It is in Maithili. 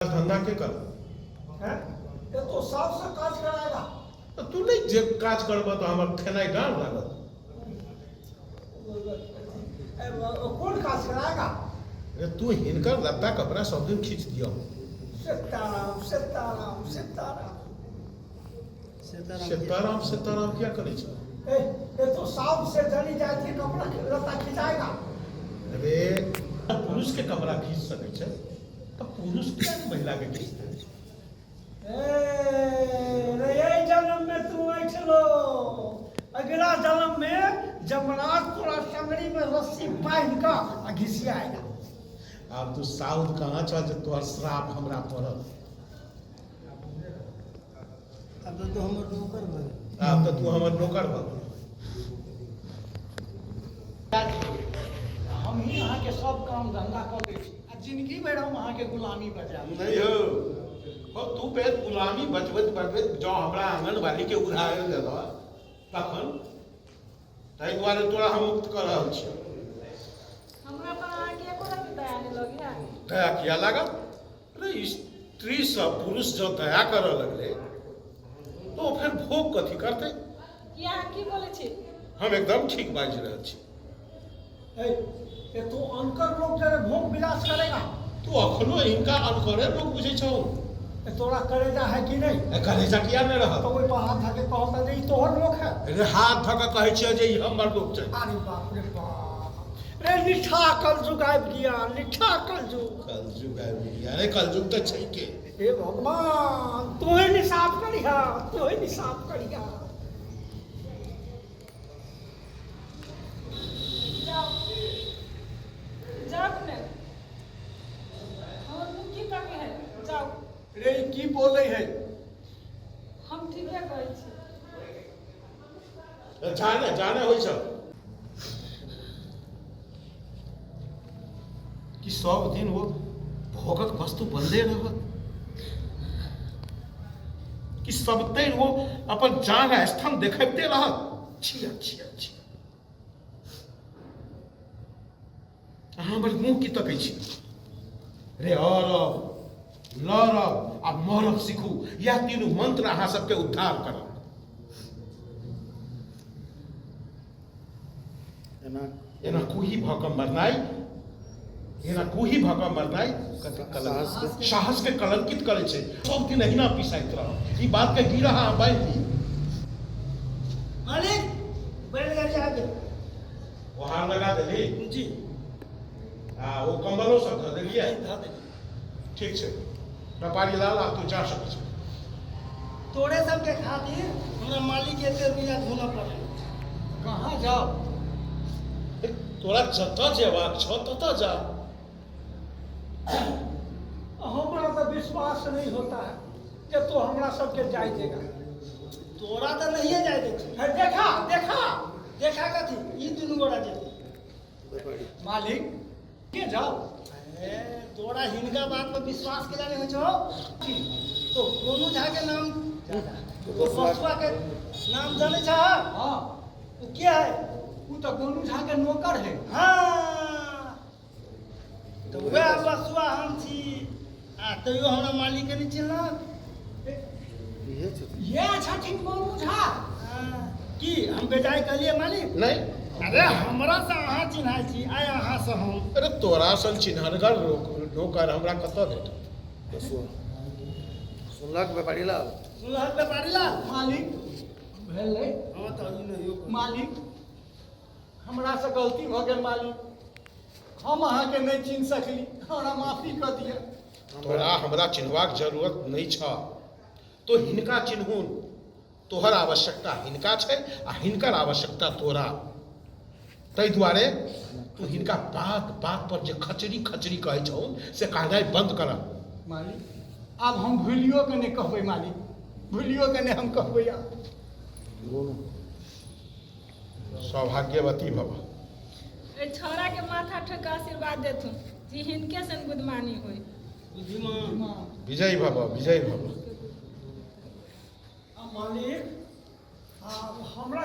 धंधा के कर हैं? ये तो साफ से काज कराएगा। तऽ तू नहि जे काज करबह तऽ हमर खेनाइ डाँड़ लागत। कोन काज कराएगा? अरे तू हिनकर लत्ता कपड़ा सब दिन खींच दिअ। सीताराम सीताराम सीताराम। सीताराम सीताराम किया करै छ? ए, ये तो साफ से जली जाती है, कपड़ा लत्ता खिंचाएगा। अरे पुरुष के कपड़ा खींच सकै छै तऽ पुरुष किया नहि महिला के खींचतै? ए, रे ये जन्म में तू ऐठलो, अगला जन्म में जमराज तोरा संगड़ी में रस्सी बांध का आ घिसियाएगा। आब तू साउथ कहाँ छह जे तोहर श्राप हमरा पड़ल? आब तऽ तू हमर नौकर भऽ गेल। आब तऽ तू हमर नौकर भऽ गेल। हम ही अहाँके सब काम धंधा कऽ दै छी आ जिंदगी भरि हम अहाँके गुलामी बजायब। नहि हौ, हौ तू बेर गुलामी बचबैत बचबैत जँ हमरा आंगनबाड़ी के उदाहरण देलह तखन ताहि दुआरे तोरा हम मुक्त कऽ रहल छी। हमरा पर अहाँके एको रत्ती दया नहि लगैया। दया किया लागत? अरे स्त्री सब पुरुष जँ दया करऽ लगलै तऽ ओ फेर भोग कथी करतै? की अहाँ की बोलै छी? हम एकदम ठीक बाजि रहल छी। ए, ए तू अनकर लोग जरे भोग विलास करेगा। तू अखनो हिनका अनकरे लोग बुझै छौ? ए तोरा करेजा है कि नहीं? ए करेजा किया नहि रहत? तो ओहि पर हाथ धके कहता जे ई तोहर लोक है। अरे हाथ धऽ कऽ कहै छियै जे ई हमर लोक छै। अरे बाप रे बाप, रे निठा कलयुग आबि गया, निठा कलयुग। कलयुग आबि गया। अरे कलयुग तऽ छै के? हे भगवान, तोहे निसाफ करिहा, तोहे निसाफ करिहा। जाउ जाउ ने, हमर मुँह की तकै है? जाउ। रे ई की बोलै है? हम ठीके कहै छी। जाने जाने होइ छ कि सब दिन वो भोगक वस्तु बनले रहत कि सबतरि वो अपन जान आ स्थान देखबिते रहत? छिया छिया छिया, अहाँ हमर मुँह की तकै छी? रे अरब लड़ब आ मरब सीखू, यह तीनू मंत्र अहाँ सबके उद्धार करत। एना एना कोही भऽ कऽ मरनाइ, एना कोही भऽ कऽ मरनाइ कते कलंक, साहस के कलंकित करै छै। सब दिन एहिना पिसाइत रहब, ई बात के गिरह अहाँ बान्हि दी। मालिक बैलगाड़ी आ गेल। ओहार लगा देली? जी। आ ओ कम्बलो सब धऽ देलियै? धऽ देलियै। ठीक छै व्यापारी लाल, आब तू जा सकै छ। तोरे सबके खातिर हमरा मालिक के एते रुपया धोना पड़ल। कहाँ जाओ? तोरा जतऽ जेबाक छौ ततऽ जा। हमरा तऽ विश्वास नहीं होता है जे तो हमरा सबके जाय देगा। तोरा तऽ नहिए जाय देतौ। है देखा देखा देखा कथी, ई दुनू गोरा जेतै। मालिक के जाओ। ए, तोरा हिनका बात पर विश्वास केला नहीं होइ छौ? तो गोनू झा के नाम, तो बसुआ के नाम जानै छह? हाँ। ओ के है? उ तो गोनू झा के नौकर है। हाँ, तो वएह बसुआ हम छी आ तैयो हमरा मालिक के नहीं चिन्हलक? ये छथिन गोनू झा। हाँ, की हम बेजाय कहलियै मालिक? नहीं। अरे हमरा से अहाँ चिन्हाइ छी, आइ अहाँ से हम। अरे तोरा सन चिन्हनगर नौकर हमरा कतऽ भेटत? सुनलक व्यापारी लाल? सुनलक व्यापारी लाल? मालिक भेलै। हाँ तऽ ई नहियो कहू। मालिक हमरा से गलती भऽ गेल मालिक, हम अहाँके नहि चिन्ह सकली, हमरा माफी कऽ दिअ। तोरा हमरा चिन्हबाक जरूरत नहि छह, तो हिनका चिन्हुन। तोहर आवश्यकता हिनका छै आ हिनकर आवश्यकता तोरा। ताहि दुआरे तू हिनका बात बात पर जे खचरी खचरी कहै छहुन से कहनाइ बंद कर। मालिक आब हम भूलियो के नहि कहबै मालिक, भूलियो के नहि हम कहबै आब। सौभाग्यवती भव। एहि छौड़ा के माथा ठोकि कऽ आशीर्वाद देथुन जे हिनके सन बुद्धिमानी होय। बुद्धिमान। विजय भव, विजय भव। मालिक आब हमरा